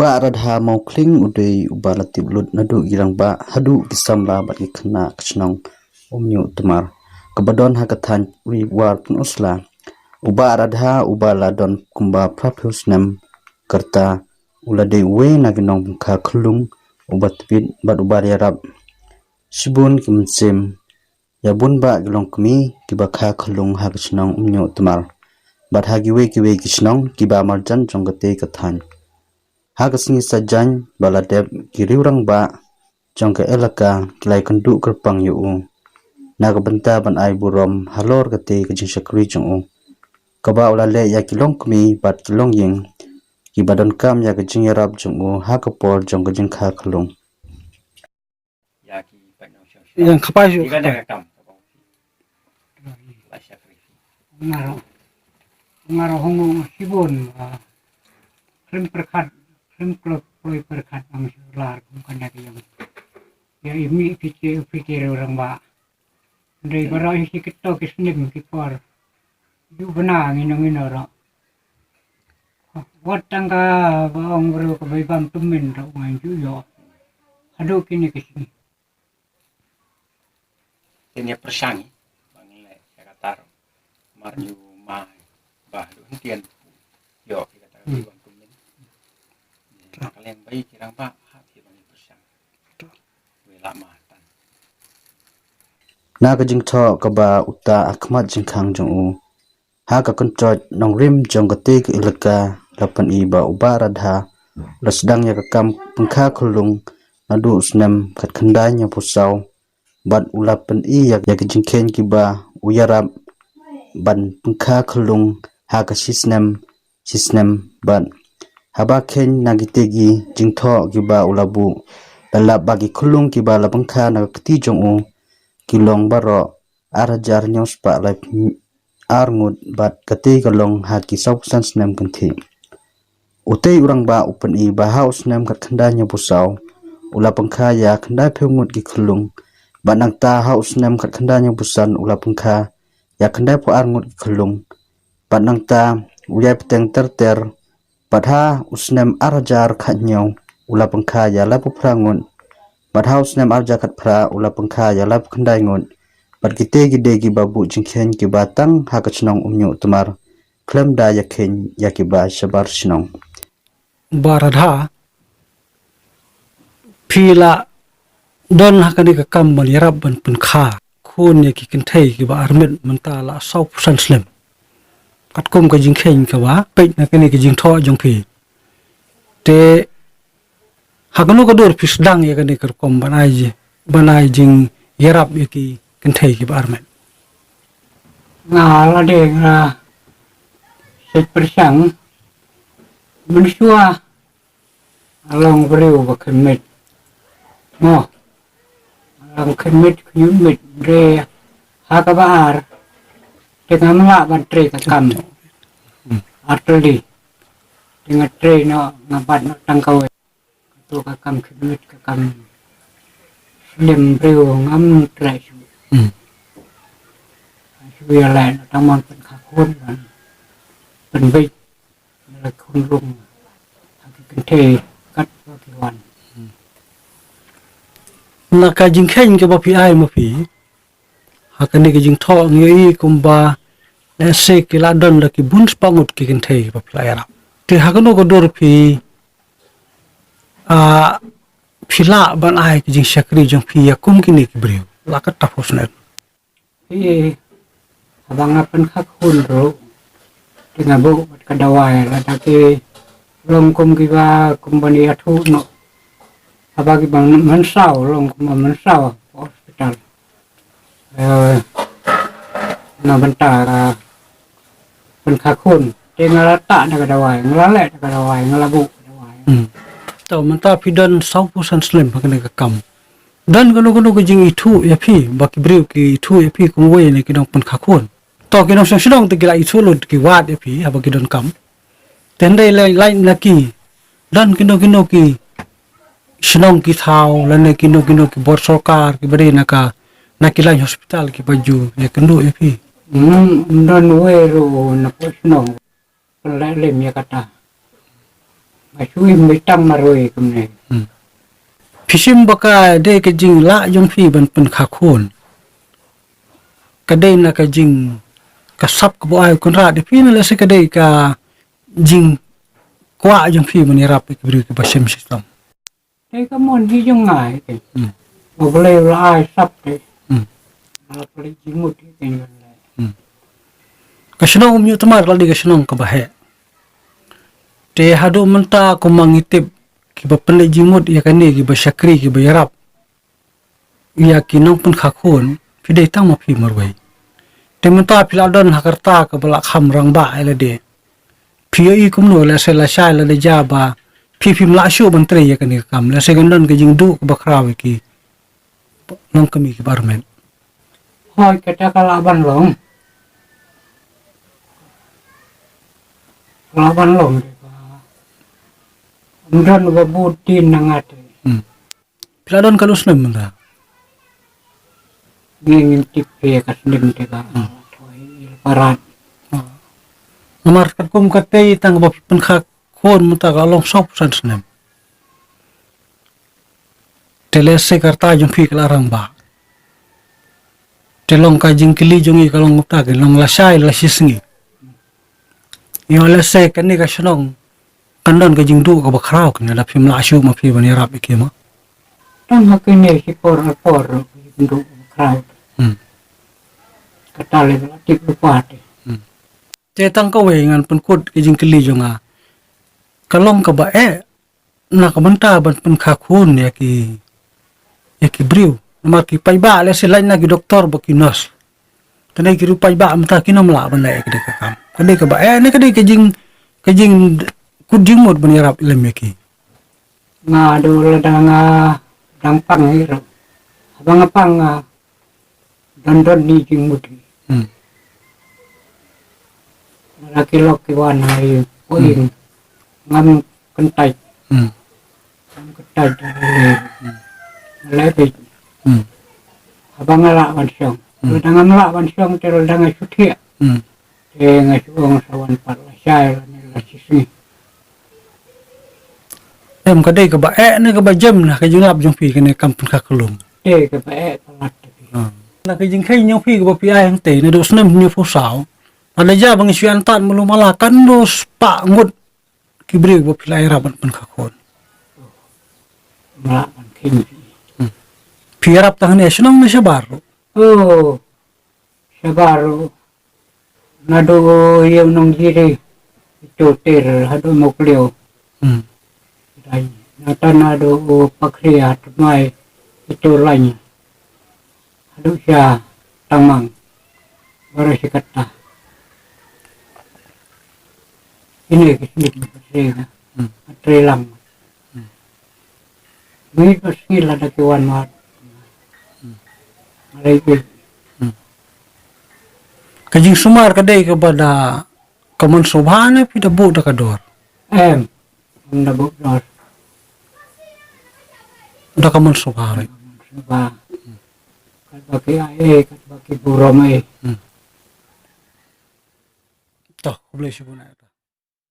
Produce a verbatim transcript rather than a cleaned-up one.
Bah Radha Mawkhlieng u dei uba la tip lut naduh ki rangbah haduh ki samla bad ki khynnah ka shnong Umñiuh Tmar, kaba don ha ka thaiñ Ri War Pynursla. U Bah Radha uba la don kumba phra phew snem ka rta u la dei uwei na ki nongpynkha khyllung uba tbit bad uba ïarap shibun ki mynsiem ïa bun bah ki longkmie kiba kha khyllung ha ka shnong Umñiuh Tmar bad ha kiwei kiwei ki shnong kiba marjan jong katei ka thaiñ. Ha ka sngi Saitjaiñ ba la dep, ki riew rangbah jong ka elaka ki la ïakynduh kyrpang ïa u na ka bynta ban ai burom halor katei ka jingshakri jong u, kaba u la leh ïa ki longkmie bad ki longïing kiba donkam ïa ka jingïarap jong u ha ka por jong ka jingkha khyllung. Ïa ki paid nongshong shnong. Ïa khapai shu. Ki kane khapai. Ka kam kaba u la shakri. Nga ruh, nga ruh hong ong shibun, ah, khlem pyrkhat, khlem kloi, kloi pyrkhat, ym shu lar kum kane ka ïing. Ïa i mih phi ki, phi ki riew rangbah. Hynrei baroh hi ki kito ki snem ki por. Ju bna ngino ngino ruh. Wat tang kaba ong briew kaba i bam tymmen ruh ngan ju ïoh. Haduh kine ki sngi. Kine pyrshang ba ngi leh ïa kata ruh. Mar ju ma ba haduh hynrei ïoh ïa kata ka i bam tymmen. Ka leng ba i ki rangbah ha ki ba ngi pyrshang. Na ka jingthoh kaba uta ha khmat jingkhang jong u ha ka kyntoit nongrim jong katei ka elaka, la pyni ba u Bah Radha u la sdang ïa ka kam pynkha khyllung naduh u snem khatkhyndai hynñiewphew saw bad u la pyni ïa, ïa ka jingkheiñ kiba u ïarap ban pynkha khyllung ha ka shisnem shisnem bad haba kheiñ na kitei ki jingthoh kiba u la buh, la lap ba ki khyllung kiba la pynkha na ka kti jong u ki long baroh ar hajar hynñiew spah lai ar ngut bad katei ka long ha ki sawphew san snem kynthih. Utei u rangbah u pyni ba ha u snem khatkhyndai hynñiewphew saw u la pynkha ïa khyndaiphew ngut ki khyllung bad nangta ha u snem khatkhyndai hynñiewphew san u la pynkha ïa khyndaiphew ar ngut ki khyllung bad nangta u ïai bteng ter ter. Bad ha u snem ar hajar khathynñiew u la pynkha ïa laiphew phra ngut. Bad ha u snem ar hajar khatphra u la pynkha ïa laiphew khyndai ngut. Bad kitei ki dei kiba buh jingkheiñ kiba tang ha ka shnong Umñiuh Tmar, khlem da ïakheiñ ïa kiba shabar shnong. Bah Radha, phi la don ha kane ka kam ban ïarap ban pynkha khun ïa ki kynthei kiba armet mynta la sawphew san snem. Katkum ka jingkheiñ kaba peit na kane ka jingthoh jong phi. Te ha kano ka dur phi sdang ïa kane ka rukom ban ai ji, ban ai jingïarap ïa ki kynthei kiba armet? Nga la dei nga shet pyrshang mynshuwa nga long briew ba khmih. Mo. Nga long khmih, khmih re ha kaba ar. Te ngam lah ban trei ka kam. Ar tylli. Te nga trei noh, nga bat noh tang kawei. Kato ka kam khmih, ka kam slem briew ngam trei shuh. Hmm. Shu ïaleh noh tang mon pynkha khun, pynbeit la khun rung ha ki kynthei katba ki wan. Na ka jingkheiñ kaba phi ai ma phi ha kane ka jingthoh ngi ïohi kumba lehse ki la don da ki bun spah ngut ki kynthei ba phi la ïarap. Te ha kano ka dur phi, ah, phi lah ban ai ka jingshakri jong phi ïa kum kine ki briew la katta phew snem? Phi, haba nga pynkha khun ruh, te nga buh bad ka dawai lada ki long kum kiba, kum ban ïathuh noh. Haba kiba mynsaw, long kum mynsaw hospital. Eh, na bynta ka pynkha khun. Te nga la tah da ka dawai, nga la leh da ka dawai, nga la buh ka dawai. Hmm. To mynta phi don sawphew san snem ha kane ka kam. Don kano kano ka jingithuh ïa phi, ba ki briew ki ithuh ïa phi kum uwei na ki nongpynkha khun? To ki nongshong shnong te ki la ithuh lut, ki wad ïa phi haba ki donkam. Te hynrei lait, lait na ki, don kino kino ki shnong ki thaw lane kino kino ki bor sorkar kiba dei na ka, na ki lain hospital kiba ju ïakynduh ïa phi? Hmm, ym don uwei ruh na pdeng shnong. Pynleh lem ïa kata. Nga shu im beit tang marwei kumne. Hmm. Phi shim ba ka dei ka jinglah jong phi ban pynkha khun, ka dei na ka jing, ka sap kaba ai u Kynrad ïa phi, ne lehse ka dei ka jingkwah jong phi ban ïarap ïa ki briew kiba shem shitom? Te ka mon hi jong nga hi te. Hmm. Ba U Blei u la ai sap te. Hmm. Nga la pynleit jingmut hi te ngan leh. Hmm. Ka shnong Umïohtmar ka la dei ka shnong kaba heh. Te haduh mynta kumba ngi tip, kiba pynleit jingmut ïa kane, kiba shakri, kiba ïarap ïa ki nongpynkha khun, phi dei tang ma phi marwei. Te mynta phi la don ha ka rta kaba la kham rangbah ïa lade. Phi ïohi kumno, lehse lashai lada jia ba phi phim lah shuh ban trei ïa kane ka kam, lehse kan don ka jingduh kaba khraw ïa ki nongkmie kiba armet? Hooid, kata ka lah ban long. Ka lah ban long te ba ym don ba bud dien na nga te. Hmm. Phi la don katno snem mynta? Ngin ngin tip phi ka snem te ba. Hmm. Thoi il parat. Hmm. Namar katkum katei tang ba phi pynkha khun mynta ka long sawphew san snem. Te lehse ka rta jong phi ka la rangbah. Te long ka jingkylli jong ngi ka long kumta, ka long lashai lashisngi. Ïoh lehse kane ka shnong kan don ka jingduh kaba khraw kane, lada phim lah shuh ma phi ban ïarap ïa ki ma. Tang ha kine ki por ar por ka jingduh kaba khraw. Hmm. Kata lei ba la tip lypa te. Hmm. Te tang kawei ngan pynkut ka jingkylli jong nga. Ka long kaba eh na ka bynta ban pynkha khun ïa ki, ïa ki briew. Namar ki paidbah lehse lait na ki doktor bad ki nurse. Te dei ki riew paidbah mynta kim lah ban leh ïa ka dei ka kam. Ka dei kaba eh ne ka dei ka jing, ka jingkut jingmut ban ïarap lem ïa ki. Nga duh lada nga dang pang hi ruh. Haba nga pang nga don don ni jingmut hi. Hmm. Lada ki lok ki wan ha ïing, hmm, ngam kyntait. Hmm. Ngam kyntait da lei. Hmm. Nga leh beit. Hmm. Haba nga lah ban shong. Hmm. Lada ngam lah ban shong te lada nga shu thiah. Hmm. Te nga shu ong sa wan pat lashai lane lashisngi. Em, ka dei kaba eh ne kaba jem na ka jinglap jong phi kane kam pynkha khun? Dei kaba eh palat te phi. Ah. Na ka jingkheiñ jong phi kaba phi ai hangtei naduh snem hynñiewphew saw, lada jia ba ngi shu ïa antad malu mala, katno spah ngut ki briew ba phi la ïarap ban pynkha khun? Mala ban kheiñ phi. Hmm. Phi ïarap tang hangne shnong ne shabar ruh? Oh, shabar ruh. Naduh ïa u Nongjiri, ito ter haduh Mawkliaw. Hmm. Dai, nata naduh u Pakhria Tmai, ito lain. Haduh sha Tangmang. Baroh shi katta. Ine ki shnong ki trei na. Hmm. Trei lang. Hmm. Mih ba sngi lada ki wan mat. Hmm. Malai ki. Hmm. Ka jingsumar ka dei kaba da ka mon sngewbha ne phi da buh da ka dor? Em, em da buh dor. Da ka mon sngewbha, right? Mon sngewbha. Katba ki ai, katba ki burom ai. Hmm. To, khublei shibun.